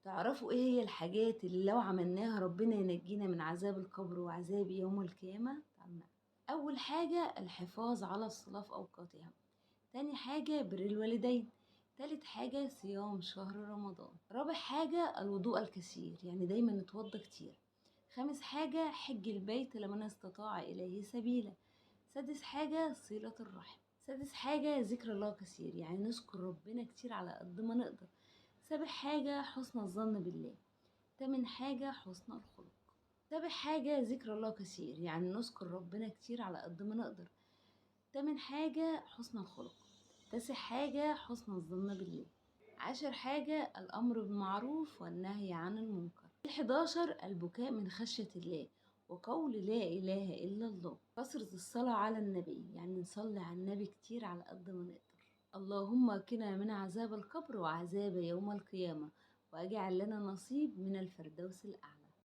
تعرفوا ايه هي الحاجات اللي لو عملناها ربنا ينجينا من عذاب القبر وعذاب يوم القيامة؟ تعالوا نعرف. أول حاجة الحفاظ على الصلاة في أوقاتها، تاني حاجة بر الوالدين، تالت حاجة صيام شهر رمضان، رابع حاجة الوضوء الكثير، يعني دايما نتوضى كتير، خامس حاجة حج البيت لمن استطاع إليه سبيلا، سادس حاجة صلة الرحم، سادس حاجة ذكر الله كثير، يعني نذكر ربنا كتير على قد ما نقدر، سابع حاجة حسن الظن بالله، تامن حاجة حسن الخلق، سابع حاجة ذكر الله كثير، يعني نذكر ربنا كتير على قد ما نقدر، تامن حاجة حسن الخلق، تاسع حاجة حسن الظن بالله، عاشر حاجة الأمر بالمعروف والنهي عن المنكر، 11 البكاء من خشية الله وقول لا إله إلا الله، كثرة الصلاة على النبي، يعني نصلي على النبي كتير على قد ما نقدر. اللهم قنا من عذاب القبر وعذاب يوم القيامة، واجعل لنا نصيب من الفردوس الأعلى.